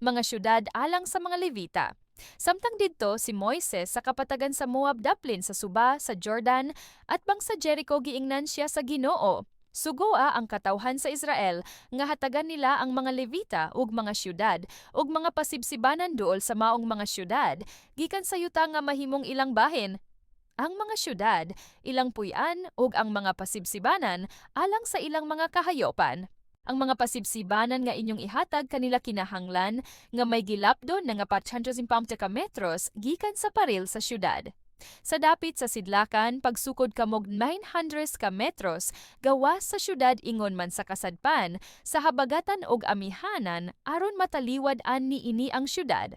mga syudad alang sa mga Levita. Samtang didto si Moises sa kapatagan sa Moab daplin sa suba sa Jordan atbang sa Jericho, giingnan siya sa Ginoo, "Sugoa ang katawhan sa Israel nga hatagan nila ang mga Levita ug mga syudad ug mga pasibsibanan duol sa maong mga syudad gikan sa yuta nga mahimong ilang bahin." Ang mga syudad, ilang puy-an ug ang mga pasibsibanan alang sa ilang mga kahayopan. Ang mga pasibsibanan nga inyong ihatag kanila kinahanglan nga may gilapdon na nga 450 ka metros gikan sa paril sa syudad. Sa dapit sa sidlakan, pagsukod kamog 900 ka metros gawas sa syudad ingon man sa kasadpan, sa habagatan og amihanan aron mataliwad-an niini ang syudad.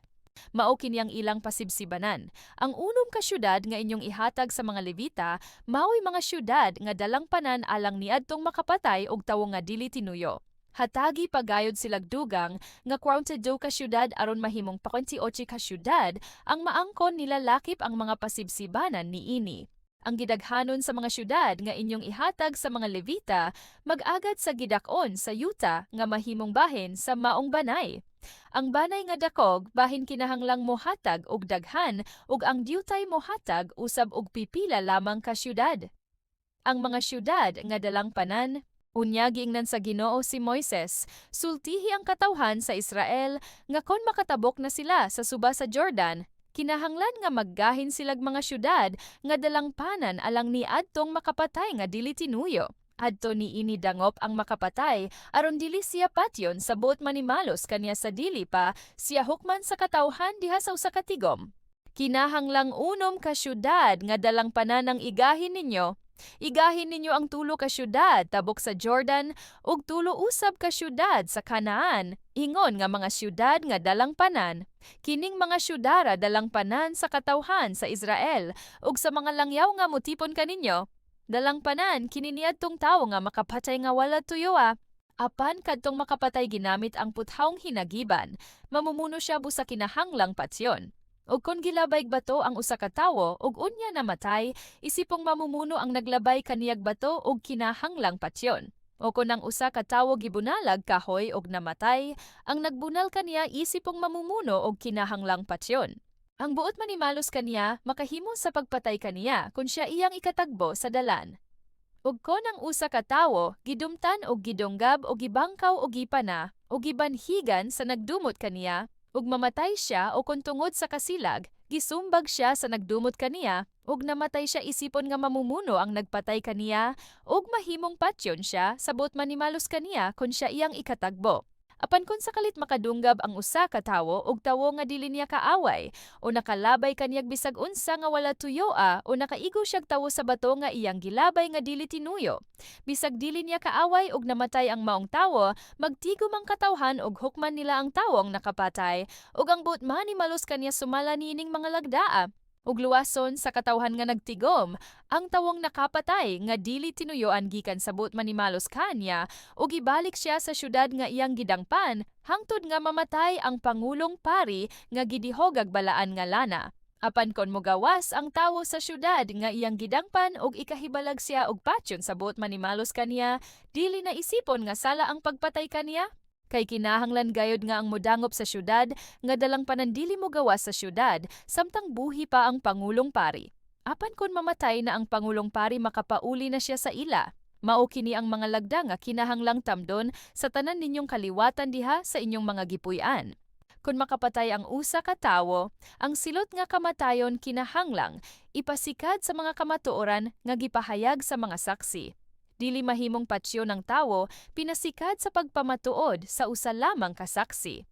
Mao kini ang ilang pasibsibanan. Ang unom ka syudad nga inyong ihatag sa mga Levita maoy mga syudad nga dalangpanan alang niadtong makapatay og tawo nga dili tinuyo. Hatagi pagayod silag dugang nga 42 ka syudad aron mahimong 48 ka syudad ang maangkon nila lakip ang mga pasibsibanan niini. Ang gidaghanon sa mga syudad nga inyong ihatag sa mga Levita mag-agad sa gidak-on sa yuta nga mahimong bahin sa maong banay. Ang banay nga dakog bahin kinahanglang mohatag og daghan ug ang dyutay mohatag usab og pipila lamang ka syudad. Ang mga syudad nga dalangpanan. Unya giingnan sa Ginoo si Moises, "Sultihi ang katawhan sa Israel nga kon makatabok na sila sa suba sa Jordan, kinahanglan nga maggahin silag mga syudad nga dalangpanan alang niadtong makapatay nga dili tinuyo. Adto niini dangop ang makapatay aron dili siya patyon sa buot manimalos kaniya sa dili pa siya hukman sa katawhan diha sa usa ka tigom. Kinahanglang unom ka syudad nga dalangpanan ang igahin ninyo. Igahin ninyo ang tulo ka syudad tabok sa Jordan ug tulo usab ka syudad sa Kanaan, ingon nga mga syudad nga dalangpanan. Kining mga syudara dalangpanan sa katawhan sa Israel ug sa mga langyaw nga motipon kaninyo. Dalangpanan kini niadtong tawo nga makapatay nga wala tuyoa. Apan kadtong makapatay ginamit ang puthawng hinagiban, mamumuno siya busa kinahanglang patyon. Ug kon gilabayg bato ang usa ka tawo ug unya namatay, isipong mamumuno ang naglabay kaniyag bato ug kinahanglang patyon. O kon ang usa ka tawo gibunalag kahoy ug namatay, ang nagbunal kaniya isipong mamumuno og kinahanglang patyon. Ang buot manimalos kaniya makahimo sa pagpatay kaniya kung siya iyang ikatagbo sa dalan. Ug kon ang usa ka tawo gidumtan og gidunggab o gibangkaw o gipana o gibanhigan sa nagdumot kaniya ug mamatay siya, o kon tungod sa kasilag gisumbag siya sa nagdumot kaniya ug namatay siya, isipon nga mamumuno ang nagpatay kaniya ug mahimong patyon siya sa buot manimalos kaniya kon siya iyang ikatagbo. Apan kon sakalit makadunggab ang usa ka tawo og tawo nga dili niya kaaway o nakalabay kaniyag bisag unsa nga wala tuyoa o nakaigo siyag tawo sa bato nga iyang gilabay nga dili tinuyo, bisag dili niya kaaway, ug namatay ang maong tawo, magtigom ang katawhan ug hukman nila ang tawong nakapatay ug ang buot manimalos kaniya sumala niining mga lagdaa. Ug luwason sa katawhan nga nagtigom ang tawong nakapatay nga dili tinuyoan gikan sa buot manimalos kaniya ug ibalik siya sa syudad nga iyang gidangpan hangtod nga mamatay ang pangulong pari nga gidihogag balaan nga lana. Apan kon mogawas ang tawo sa syudad nga iyang gidangpan ug ikahibalag siya og patyon sa buot manimalos kaniya, dili na isipon nga sala ang pagpatay kaniya. Kay kinahanglan gayod nga ang modangop sa syudad nga dalangpanan dili mogawas sa syudad samtang buhi pa ang pangulong pari. Apan kon mamatay na ang pangulong pari, makapauli na siya sa ila. Mao kini ang mga lagda nga kinahanglang tamdon sa tanan ninyong kaliwatan diha sa inyong mga gipuy-an. Kung makapatay ang usa ka tawo, ang silot nga kamatayon kinahanglang ipasikad sa mga kamatuoran nga gipahayag sa mga saksi. Dili mahimong patyon ang tawo pinasikad sa pagpamatuod sa usa lamang ka saksi.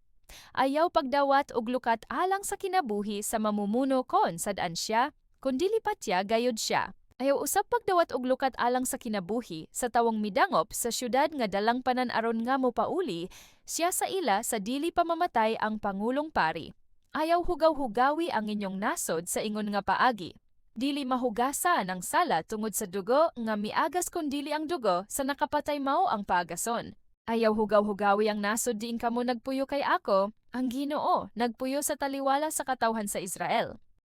Ayaw pagdawat og lukat alang sa kinabuhi sa mamumuno kon sad-an siya, kun dili patya gayud siya. Ayaw usab pagdawat og lukat alang sa kinabuhi sa tawong midangop sa syudad nga dalangpanan aron nga mopauli siya sa ila sa dili pa mamatay ang pangulong pari. Ayaw hugaw-hugawi ang inyong nasod sa ingon nga paagi. Dili mahugasan ang sala tungod sa dugo nga miagas kun dili ang dugo sa nakapatay mao ang paagason. Ayaw hugaw-hugawi ang nasod diin kamo nagpuyo kay ako, ang Ginoo, nagpuyo sa taliwala sa katawhan sa Israel.